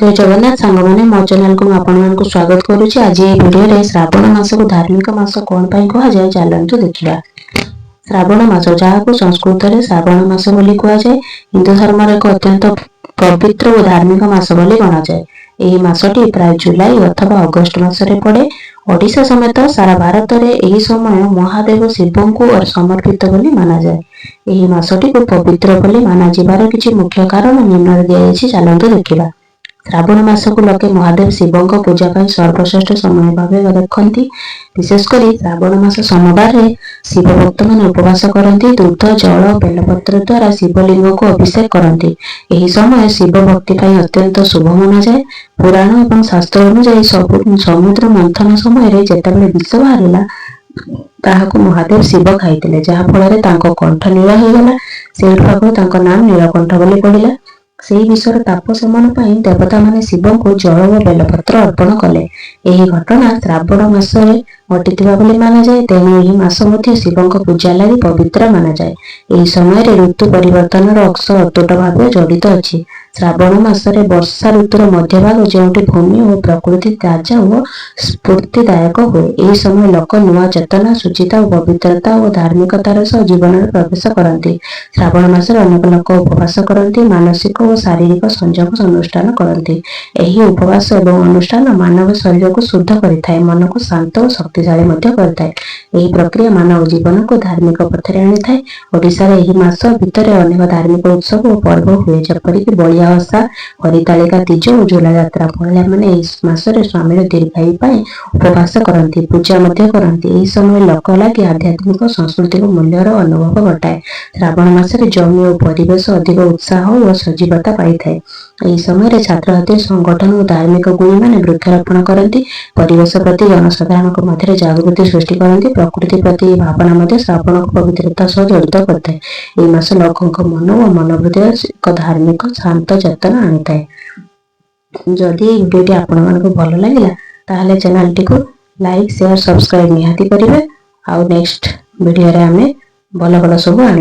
ଜୟ ଜଗନ୍ନାଥ ସାଙ୍ଗମାନେ, ମୋ ଚ୍ୟାନେଲକୁ ମୁଁ ଆପଣମାନଙ୍କୁ ସ୍ୱାଗତ କରୁଛି। ଆଜି ଏହି ଭିଡ଼ିଓରେ ଶ୍ରାବଣ ମାସକୁ ଧାର୍ମିକ ମାସ କଣ ପାଇଁ କୁହାଯାଏ, ଚାଲନ୍ତୁ ଦେଖିବା। ଶ୍ରାବଣ ମାସ, ଯାହାକୁ ସଂସ୍କୃତରେ ଶ୍ରାବଣ ମାସ ବୋଲି କୁହାଯାଏ, ହିନ୍ଦୁ ଧର୍ମର ଏକ ଅତ୍ୟନ୍ତ ପବିତ୍ର ଓ ଧାର୍ମିକ ମାସ ବୋଲି ଗଣାଯାଏ। ଏହି ମାସଟି ପ୍ରାୟ ଜୁଲାଇ ଅଥବା ଅଗଷ୍ଟ ମାସରେ ପଡ଼େ। ଓଡ଼ିଶା ସମେତ ସାରା ଭାରତରେ ଏହି ସମୟ ମହାଦେବ ଶିବଙ୍କୁ ସମର୍ପିତ ବୋଲି ମାନାଯାଏ। ଏହି ମାସଟିକୁ ପବିତ୍ର ବୋଲି ମାନାଯିବାର କିଛି ମୁଖ୍ୟ କାରଣ ନିମ୍ନରେ ଦିଆଯାଇଛି, ଚାଲନ୍ତୁ ଦେଖିବା। ଶ୍ରାବଣ ମାସକୁ ଲୋକେ ମହାଦେବ ଶିବଙ୍କ ପୂଜା ପାଇଁ ସର୍ବଶ୍ରେଷ୍ଠ ସମୟ ଭାବେ ଦେଖନ୍ତି। ବିଶେଷ କରି ଶ୍ରାବଣ ମାସ ସୋମବାରରେ ଶିବ ଭକ୍ତମାନେ ଉପବାସ କରନ୍ତି। ଦୁଗ୍ଧ, ଜଳ, ବେଲପତ୍ର ଦ୍ୱାରା ଶିବଲିଙ୍ଗକୁ ଅଭିଷେକ କରନ୍ତି। ଏହି ସମୟ ଶିବ ଭକ୍ତି ପାଇଁ ଅତ୍ୟନ୍ତ ଶୁଭ ମନାଯାଏ। ପୁରାଣ ଏବଂ ଶାସ୍ତ୍ର ଅନୁଯାୟୀ, ସବୁ ସମୁଦ୍ର ମନ୍ଥନ ସମୟରେ ଯେତେବେଳେ ବିଷ ବାହାରିଲା, ତାହାକୁ ମହାଦେବ ଶିବ ଖାଇଥିଲେ, ଯାହା ଫଳରେ ତାଙ୍କ କଣ୍ଠ ନୀଳ ହେଇଗଲା। ସେଇଠୁ ଆଗରୁ ତାଙ୍କ ନାମ ନୀଳକଣ୍ଠ ବୋଲି ପଡ଼ିଲା। ସେହି ବିଷର ତାପ ଶମନ ପାଇଁ ଦେବତାମାନେ ଶିବଙ୍କୁ ଜଳ ଓ ବେଲପତ୍ର ଅର୍ପଣ କଲେ। ଏହି ଘଟଣା ଶ୍ରାବଣ ମାସରେ ଘଟିଥିବା ବୋଲି ମାନାଯାଏ। ତେଣୁ ଏହି ମାସ ମଧ୍ୟ ଶିବଙ୍କ ପୂଜା ଲାଗି ପବିତ୍ର ମାନାଯାଏ। ଏହି ସମୟରେ ଋତୁ ପରିବର୍ତ୍ତନର ଅଂଶ ଅତୁଟ ଭାବେ ଜଡ଼ିତ ଅଛି। ଶ୍ରାବଣ ମାସରେ ବର୍ଷା ଋତୁର ମଧ୍ୟଭାଗ, ଯେଉଁଠି ଭୂମି ଓ ପ୍ରକୃତି ତାଜା ଓ ସ୍ଫୂର୍ତ୍ତିଦାୟକ ହୁଏ। ଏହି ସମୟ ଲୋକ ନୂଆ ଚେତନା, ଶୁଚିତା ଓ ପବିତ୍ରତା ଓ ଧାର୍ମିକତାର ସହ ଜୀବନରେ ପ୍ରବେଶ କରନ୍ତି। ଶ୍ରାବଣ ମାସରେ ଅନେକ ଲୋକ ଉପବାସ କରନ୍ତି, ମାନସିକ ଓ ଶାରୀରିକ ସଂଯମ ଅନୁଷ୍ଠାନ କରନ୍ତି। ଏହି ଉପବାସ ଏବଂ ଅନୁଷ୍ଠାନ ମାନବ ଶରୀରକୁ ଶୁଦ୍ଧ କରିଥାଏ, ମନକୁ ଶାନ୍ତ ଓ ଶକ୍ତିଶାଳୀ ମଧ୍ୟ କରିଥାଏ। ଏହି ପ୍ରକ୍ରିୟା ମାନବ ଜୀବନକୁ ଧାର୍ମିକ ପଥରେ ଆଣିଥାଏ। ଓଡ଼ିଶାରେ ଏହି ମାସ ଭିତରେ ଅନେକ ଧାର୍ମିକ ଉତ୍ସବ ଓ ପର୍ବ ହୁଏ, ଯେପରିକି ବଳିଆ ଓଷା, ହରିତାଳିକା ତୀଜ ଓ ଝୁଲା ଯାତ୍ରା। ମହିଳାମାନେ ଏହି ମାସରେ ସ୍ୱାମୀର ଦୀର୍ଘାୟୁ ପାଇଁ ଉପବାସ କରନ୍ତି, ପୂଜା ମଧ୍ୟ କରନ୍ତି। ଏହି ସମୟ ଲୋକ ଲାଗି ଆଧ୍ୟାତ୍ମିକ, ସାଂସ୍କୃତିକ ମୂଲ୍ୟର ଅନୁଭବ ଘଟାଏ। ଶ୍ରାବଣ ମାସରେ ଜମି ଓ ପରିବେଶ ଅଧିକ ଉତ୍ସାହ ଓ ସଜୀବତା ପାଇଥାଏ। ଏହି ସମୟରେ ଛାତ୍ରଛାତ୍ରୀ ସଂଗଠନ ଓ ଧାର୍ମିକ ଗୁଣୀମାନେ ବୃକ୍ଷରୋପଣ କରନ୍ତି, ପରିବେଶ ପ୍ରତି ଜନସାଧାରଣଙ୍କ ମଧ୍ୟରେ ଜାଗୃତି ସୃଷ୍ଟି କରନ୍ତି। ପ୍ରକୃତି ପ୍ରତି ଏହି ଭାବନା ମଧ୍ୟ ଶ୍ରାବଣକୁ ପବିତ୍ରତା ସହ ଜଡ଼ିତ କରିଥାଏ। ଏହି ମାସ ଲୋକଙ୍କ ମନ ଓ ମନୋବୃତ୍ତିରେ ଏକ ଧାର୍ମିକ ଶାନ୍ତ ଚେତନା ଆଣିଥାଏ। ଯଦି ଏହି ଭିଡ଼ିଓଟି ଆପଣମାନଙ୍କୁ ଭଲ ଲାଗିଲା, ତାହେଲେ ଚ୍ୟାନେଲଟିକୁ ଲାଇକ୍, ସେୟାର, ସବସ୍କ୍ରାଇବ ନିହାତି କରିବେ। ଆଉ ନେକ୍ସଟ ଭିଡ଼ିଓରେ ଆମେ ଭଲ ଭଲ ସବୁ ଆଣିବା।